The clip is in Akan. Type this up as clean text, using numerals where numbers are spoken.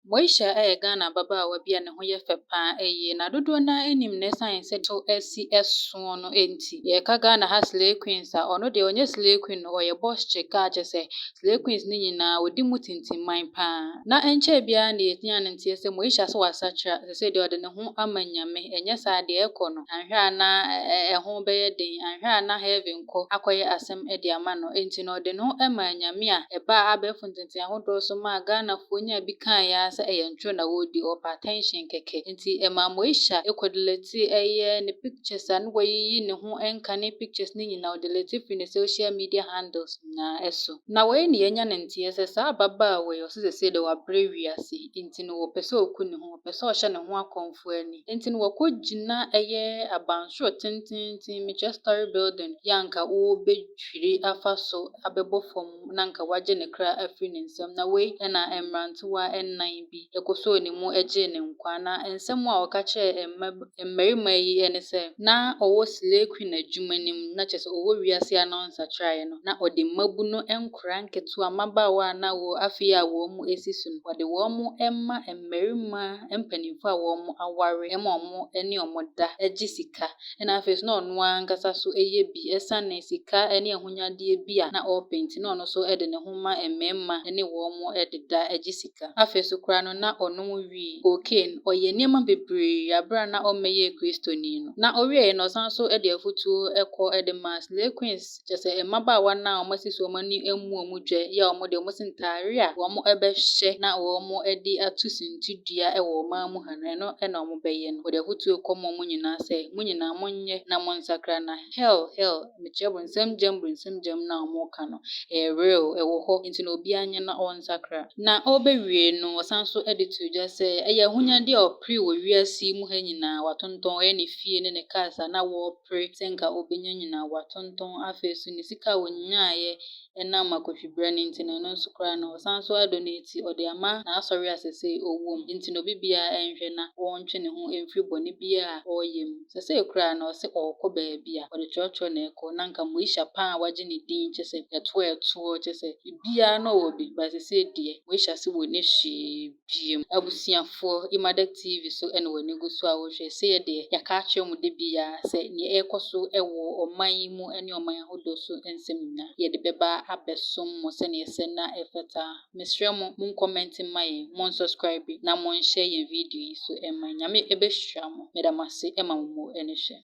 Moesha yɛ Ghana ababaawa bi a ne ho yɛ fɛ pa ara yie, na dodoɔ no ara nim no ɛsiane sɛ to asi soɔ no nti. Yɛreka Ghana ha slay queens a, ɔno deɛ ɔnyɛ slay queen, ɔyɛ boss chick a kyerɛ sɛ slay queens no nyinaa ɔdi mu tintimman pa ara. Na ɛnkyɛre biara na yɛnyaa no nteɛ sɛ Moesha sɛ wasakyera, seesei deɛ ɔde ne ho ama Nyame, ɛnyɛ saa deɛ ɛrekɔ no, anhwɛ a na ɛho bɛyɛ den, anhwɛ a na heaven kɔ akɔyɛ asɛm de ama no. Nti no ɔde ne ho maa Nyame a ɛbaa abɛɛfo ntenten ahodoɔ so maa Ghanafoɔ nyaa bi kaeɛ ara sɛ ɛyɛ ntoro na wɔredi, ɔpɛ attention kɛkɛ. Nti ɛmaa Moesha kɔdelete ɛyɛ ne pictures a na wayiyi ne ho nkane pictures no nyinaa, ɔdelete firi ne social media handles nyinaa so. Na wei ne yɛanya no nteɛ sɛ saa ababaawa yi, ɔse seesei deɛ wabrɛ wiase, nti no wɔpɛ sɛ ɔku ne ho, ɔpɛ sɛ ɔhyɛ ne ho akɔmfoɔ ani. Nti no wakɔgyina ɛyɛ abansoro tententen, mekyerɛ story building, yɛ anka ɔrebɛdwiri afa so abɛbɔ fam na anka wagye ne kra afiri ne nsam. Na wei ɛna mmerantewa nnan bi kɔsɔɔ ne mu gyee ne nkwa. Na nsɛm a ɔka kyerɛɛ mmarima yi ne sɛ, na ɔwɔ slay queen adwuma no mu, na kyerɛ sɛ ɔwɔ wiase a na ɔnsakyeraeɛ no, na ɔde mmabunu nkwadaa nketewa, mmabaawa a na wɔ afei a wɔn mu si so no, wɔde wɔn ma mmarima mpanimfoɔ a wɔn aware ma wɔn ne wɔn da gye sika. Ɛna afei nso na ɔno ankasa so yɛ bi ɛsiane sika ne ahonyadeɛ bi a na ɔrepɛ nti, na ɔno nso de ne ho ma mmarima ne wɔn deda gye sika. Afei nso koraa no na ɔnom wii, cocaine, ɔyɛ nneɛma bebree abere a na ɔmmɛyɛɛ Kristoni no. Na ɔwieeɛ no, ɔsan so de afotuo kɔ de maa slay queens, kyerɛ sɛ mmabaawa no a wɔasi so wɔn ani amu wɔn dwa yi a wɔn deɛ wɔsi ntaare a wɔbɛhyɛ na wɔde ato suntidua wɔ ɔman mu ha no, ɛno na wɔbɛyɛ no. Wɔde afotuo kɔma wɔn nyinaa sɛ, mo nyinaa monyɛ na monsakra na hell hell, mekyerɛ bonsam gyam bonsam gyam no a wɔreka no, ɛyɛ real, ɛwɔ hɔ, nti na obiara nyɛ na ɔnsakra. Na ɔrebɛwie no, ɔsan so de to dwa sɛ ɛyɛ ahonyadeɛ a ɔpere wɔ wiase yi mu ha nyinaa, watontɔn, ɛyɛ ne fie ne ne cars a na wɔrepere sɛ nka ɔbɛnya nyinaa, watontɔn. Afei nso ne sika a ɔnyaeɛ ɛnam akɔhwiberɛ no nti no, ɛno nso koraa no, ɔsan so adonate, ɔde ama n'asɔre a seesei ɔwɔ mu. Nti na obi biara nhwɛ na ɔntwe ne ho mfiri bɔne biara a ɔreyɛ mu. Seesei koraa no, ɔse ɔrekɔ baabi a ɔde trɔtrɔ na ɛkɔ, na nka Moesha paa a wagye ne din, kyerɛ sɛ ɛtoɔ ɛtoɔ, kyerɛ sɛ biribiara na ɔwɔ bi, but seesei deɛ Moesha se wɔnni hwee bio. Abusuafoɔ, Imadek TV so ɛna w'ani gu so a wɔrehwɛ. Sei deɛ yɛaka akyerɛ mo da biara sɛ nea ɛrekɔ so wɔ ɔman yi mu ne ɔman ahodoɔ so nsɛm nyinaa, yɛde bɛba abɛsom mo sɛnea ɛsɛ na ɛfata. Mesrɛ mo, moncomment mma yɛn, monsubscribe na monhyɛ yɛn video yi so mma. Nyame ɛbɛhyira mo. Meda mo ase ma mo ani hwɛ.